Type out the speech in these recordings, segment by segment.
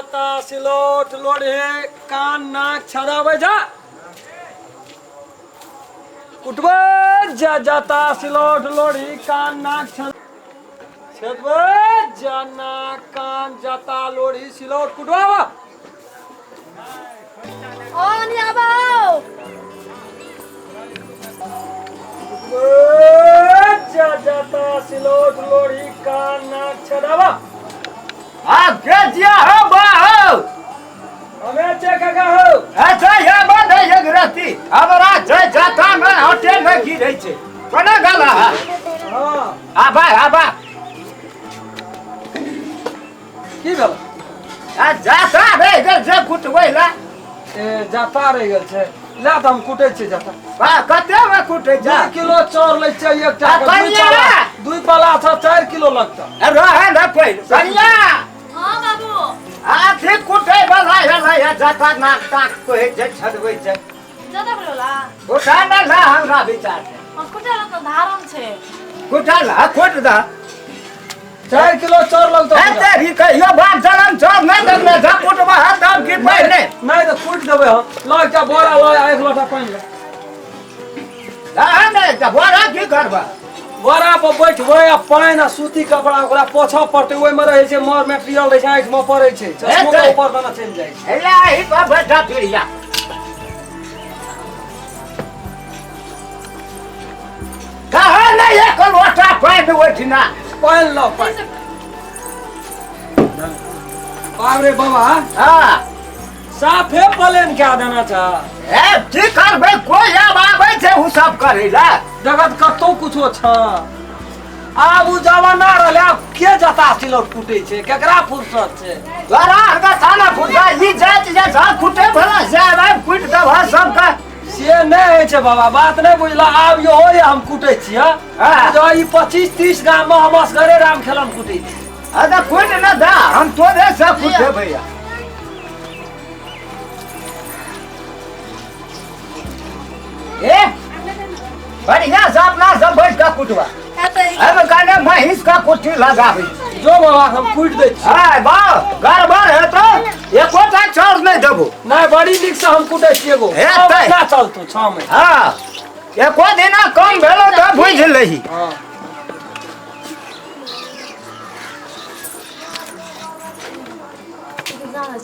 जाता सिलौट लोढ़े कान नाक छड़ाबै जा कुटबै जा जाता सिलौट लोढ़ी कान नाक छड़ छेदबै जा नाक कान जाता लोढ़ी सिलौट कुटवावा। ओ नि आबाओ। कुटबै जा जाता सिलौट लोढ़ी कान नाक छड़ावा। आ के जिया हो बा हो। हमे चे काका हो। अच्छा ये बंद है ये गृहस्थी हमरा जय जाता में होटल में गिरै छै कोना गला है। हाँ। आबा आबा। की भेल? आ जाता रहि गेल छै कुटबै ला। ए जाता रहि गेल छै ला तऽ हम कुटै छियै जाता। बा कते में कुटै जा? 2 किलो चाउर लै छियै एकटा आ, के, दुई कनिया! पाला, दुई पाला छ 4 किलो लगतौ। रहे न पहिल कनिया। हाँ बाबू। आ ठीक कुटै वाला है या जाता नाक ताक कहै छै छदबै छै। जाता बोले वाला। कुटा न ला हमरा विचार से। हम कुटे ला तो धारम छै। कुटा ला कुट दा। 4 किलो चाउर लगतौ। ए तेरी कहियो बाप जनम चाउर नहि देने जा कुटबा है तब की पहिने। नहि तऽ कुटि देबै हम। ल एकटा बोरा ल आ एक लोटा पानि ल। रहे नहि तऽ बोरा की करबा? बोरा पर बैठबै आ पानि आ सूती कपड़ा ओकरा पोछऽ पड़तै। ओहिमे रहै छै मर मेटेरियल रहै छै आँखिमे पड़ै छै चश्मो के ऊपर देने चलि जाइ छै। एला एहि पर बैठा पीढ़िया। कहाँ नहि एक लोटा पानि ओहिठिना। पानि ल पानि। बाप रे बाबा। हाँ। साफे प्लेन कए देना छ। ए की करबै कोइ आब आबै छै उ सब करै ला। जगत कतौ कुछो छ। आब उ जमाना रहलै आब के जता सिलौट कुटै छै केकरा फुर्सत छै? तोरा आरके थाना फुर्सत ई जाइत जे सब कुटै भला से आब आबि कुटि देबह सबके। से नहि होइ छै बाबा बात नहि बुझला। आब इहो ये हम कुटै छियै। हाँ। बुझऽ ई 25-30 गाममे हम असगरे राम खेलन कुटै छी। अरे कुटि न दा हम तोरे से कुटेबै। ए बढ़िया से अपना सब बैठ के कुटवा। हम कहने महींस का कुट्टी लगाबी। जो बाबा हम कुटि दै छी। हाय बा गड़बड़ है तो एकोटा चाउर नहीं देबो। नहीं बड़ी नीक से हम कुटै छियै एगो। हे छह तै। महीना चलतौ 6 महीना। हाँ एको दिना कम भेलो तऽ बुझि लही। हाँ।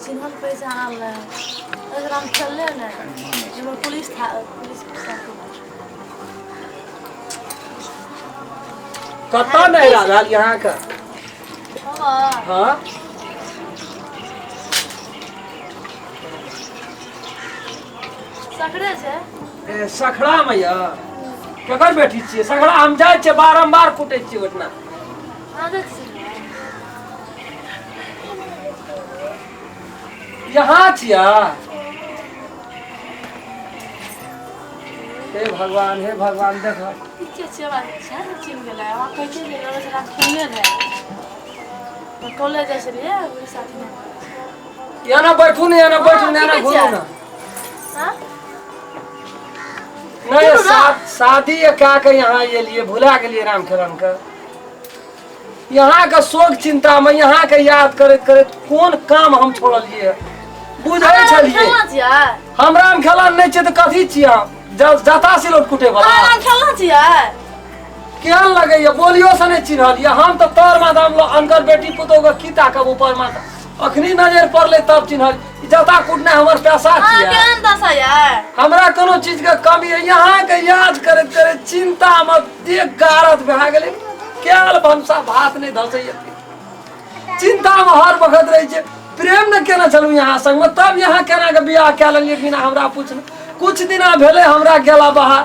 चिन्हल पहचानल रहे एकरा हम चलले ने एगो पुलिस था पुलिस साथ। कतऽ नहीं रहल यहाँ के? हाँ। सकड़े छै। ए सखड़ा में या केकर बेटी छियै? सखड़ा हम जाइ छियै बारम्बार कुटै छियै ओहिठिना। यहाँ छियै? हे भगवान हे भगवान देख। के छियै बात छै ने चिन्ह गेलै। वहाँ कहै छै जे लगै छै राम खेलने रहै कॉलेज जाइ छलियै ओहि साथमे। यहाँ बैठू ने यहाँ बैठू ने यहाँ घुरू ना। हाँ? नहीं शादी का के यहाँ एलिए भुला गेलिए राम खेलन के। यहाँ के शोक चिंता में यहाँ के याद करैत करैत कोन काम हम छोड़लिए बुझै छलिए। हम राम खेलन नहीं छियै तऽ कथी छियै हम? जाता सिलौट कुटे वाला। राम खेलना छियै? केहन लगैया बोलियो से नहीं चिन्हलिए हम तऽ तर माथा हम अनकर बेटी पुतोह के की ताकब ऊपर माथा अखनी नजर पड़लै तब चिन्हल। जाता कुटना हमर पैसा छियै। केहन दशा यै? हमरा कोनो चीज के कमी है? यहाँ के याद करैत करैत चिंता में देह गारत भए गेलै। केहन भनसा भात नहीं धसैया चिंता में हर वक्त रहै छै। प्रेम ने केने छलहुँ यहाँ संग में तब यहाँ केना के बियाह कए लेलियै बिना हमरा पूछने। कुछ दिना भेलै हमरा गेला बाहर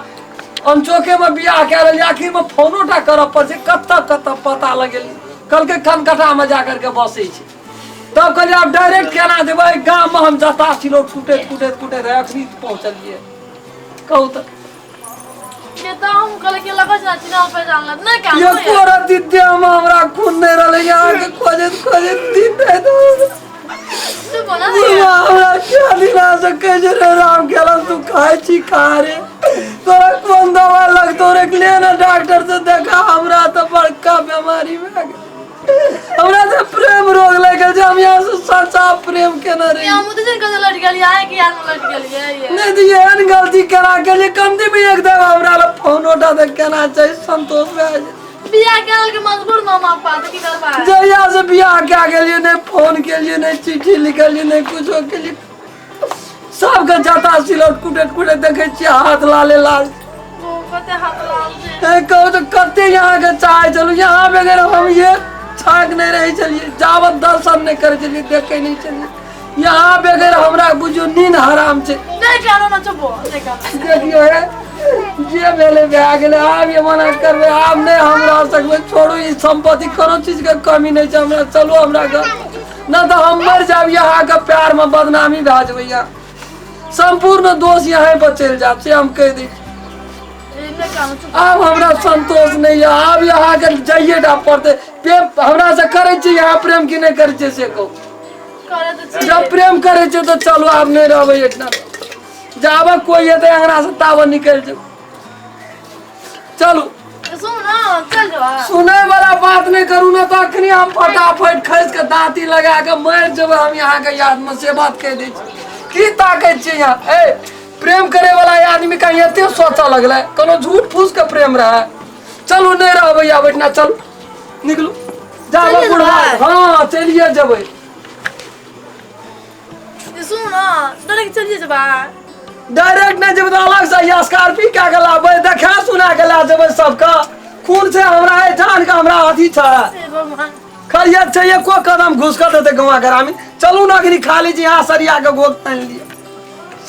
अनचोके में बियाह कए लेलियै। आखिर में फोनो टा करऽ पड़ै छै कतऽ कतऽ पता लगेलियै। कहलकै कनकटा में जा करके बसै छै। तब कहलियै आब डायरेक्ट केना जेबै गाम में हम जता सिलौट कुटैत कुटैत कुटैत अखनी पहुँचलियै। कहू तऽ हम कहले कि लगै छै चिन्हल पहचानल नहि काम एको रत्ती देहमे हमरा खून नहि रहलै। यहाँ के खोजैत खोजैत दिन राति हमरा क्या दिना से कहै छै रे राम खेलन तू खाइ छी खा रे तोरा कोन दवा लगतौ रे ले ने डॉक्टर से देखा हमरा तऽ बड़का बीमारी भए गेल। हमरा से प्रेम रोग लागि गेल छै, हम यहाँ से सच्चा प्रेम केने रही। हम तऽ जन कतऽ लौट गेलियै, अहाँके यादमे लौट गेलियै ये। नहि तऽ एहन गलती केना केलियै? कमती में एक देव हमरा लग फोन उठा तऽ केना छै संतोष भए जेतै। बियाह कए के मजबूर मामा पापा तऽ की करबै? जहिया से बियाह कए गेलियै, नहि फोन केलियै, नहि चिट्ठी लिखलियै, नहि कुछो केलियै। सबके जाता सिलौट कुटैत कुटैत देखै छियै हाथ लाले लाल। ओ कते हाथ लाल छै। ए, कहू तऽ कते यहाँके चाहै छलहुँ, यहाँ बगैर हम ये छाक नहि रहै छलियै, जावत दर्शन नहि करै छलियै, देखै नहि छलियै। यहाँ बगैर हमरा बुझियौ नींद हराम छै। नहि कानो न चुपो, नहि कानो। देखियौ हे, जे भेलै भए गेलै, आब ये मना करबै, आब नहि हम रह सकबै। छोड़ू ई सम्पत्ति, कोनो चीजके कमी नहि छै हमरा। चलू हमरा घर, नहि तऽ हम मरि जायब यहाँके प्यारमे, बदनामी भए जेबै। यहाँ सम्पूर्ण दोष यहाँ पर चलि जायब, से हम कहि दै छी। नहि कानो, चुप। आब हमरा संतोष नहीं है, आब यहाँ के जाइए टा पड़तै। प्रेम हमरा से करै छी यहाँ प्रेम की नहि करै छियै से कहू? करे तऽ छी। जब प्रेम करै छियै तऽ चलू, आब नहि रहबै एहिठिना। जाबऽ कोइ एतै अंगना से ताबऽ निकलि जाउ, चलू। सुन न, चल जेबै। सुनै वाला बात नहि करू ने तऽ अखनी हम फटाफट खसि के दाँती लगा के मरि जेबै हम यहाँ के याद में, से बात कहि दै छी। की ताकै छियै यहाँ? ए, प्रेम करे वाला आदमी कहीं एते सोचऽ लगलै? कोनो झूठ फूस के प्रेम रहै? चलू, नहि रहबै आब एहिठिना, चलू, निकलू, जाबऽ चलि बुढ़वा। जेबै? हँ, चलिए जेबै। सुन न, डायरेक्ट चलिए जेबै? डायरेक्ट नहि जेबै तऽ अलग से स्कॉर्पियो कए के लाबै, देखा सुना के लए जेबै सबके। खून छै हमरा एहिठाम के, हमरा अथी छै। हे भगवान। खरियत छै, एको कदम घुस कर देतै गौआ ग्रामीण। चलू ने, अखनी खाली छी यहाँ, सरिया के गोक तानि लिअ,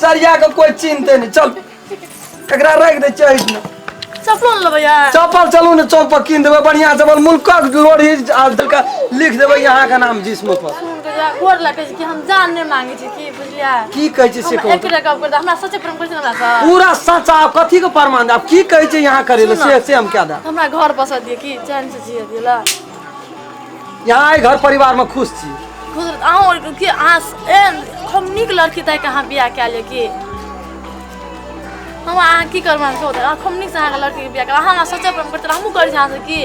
सरिया के कोइ चिन्हते नहि। चल, एकरा राखि दै छियै एहिठिना। चप्पल लेबै यार? चप्पल चलू ने, चौक पर कीन देबै बढ़िया चप्पल, मुल्कक लोढ़ी आ देलका लिख देबै यहाँ के नाम जिस्म पर। सुन के जा, गोर लगै छै कि हम जान नहि मांगै छी, की बुझलियै? की कहै छै से हम कहू। एक गप कर, हमरा सच्चे प्रेम करै छै हमरा से। पूरा सच। आब कथी के प्रमाण? आब की कहै छै यहाँ करै लए, से से हम क्या दा? हमरा घर बसऽ दिअ कि चैन से जिए दिअ ला। यहाँ एहि घर परिवार में खुश छी? खुश अहूँ कि अहाँ ए हम नीक लड़की ताकि अहाँ बियाह कए लिअ कि हम अहाँ की करबै? अहाँ खूब नीकसँ अहाँके लड़कीके बियाह करब। अहाँ हमरा सच्चे प्रेम करते, हमहूँ करै छी अहाँसँ की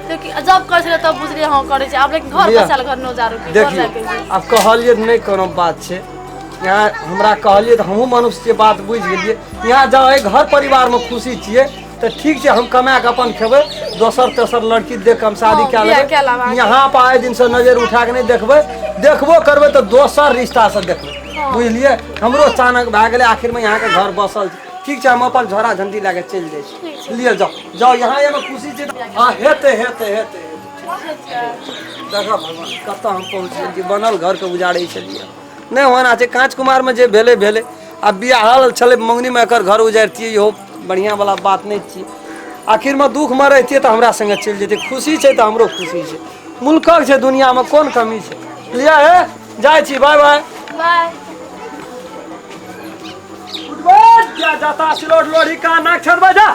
तऽ कि जब करै छलै तब बुझलियै हँ करै छी आब, लेकिन घर लिअ। बसायल घर नहि उजारू की घर देखियौ जाके छै। आब कहलियै तऽ नहि कोनो बात छै। यहाँ हमरा कहलियै तऽ हमहूँ मनुष्य छियै, बात बुझि गेलियै। यहाँ जब एहि घर परिवारमे खुशी छियै तऽ ठीक छै, हम कमा कऽ अपन खेबै, दोसर तेसर लड़की देख कऽ हम शादी हँ, कए बियाह कए लेबै। लेब। यहाँ पर आइ दिनसँ नजरि उठा कऽ नहि देखबै, देखबो करबै तऽ दोसर रिश्तासँ देखबै, बुझलियै? हमरो अचानक भए गेलै, आखिरमे यहाँके घर बसल छै। ठीक छै, हम अपन झोरा झंटी लए कऽ चलि जाइ छी। लिअ, जाउ जाउ, यहाँ एहिमे खुशी छै तऽ हँ, हेतै हेतै हेतै हेतै। देखऽ भगवान, कतऽ हम पहुँच गेल छी। बनल घरके उजाड़ै छलियै, नहि होना छै। काँच कुमारमे जे भेलै भेलै, आ बियाहल छलै मङ्गनीमे, एकर घर उजाड़ितियै, इहो बढ़िआँ वला बात नहि छियै। आखिरमे दुःखमे रहितियै तऽ हमरा सङ्गे चलि जैतियै, खुशी छै तऽ हमरो खुशी छै। मुल्कक छै, दुनिआँमे कोन कमी छै? लिअ हे, जाइ छी, बाय बाय। बाय। उठबै जा जाता सिलौट लोढ़ी का नाक छड़बै जा।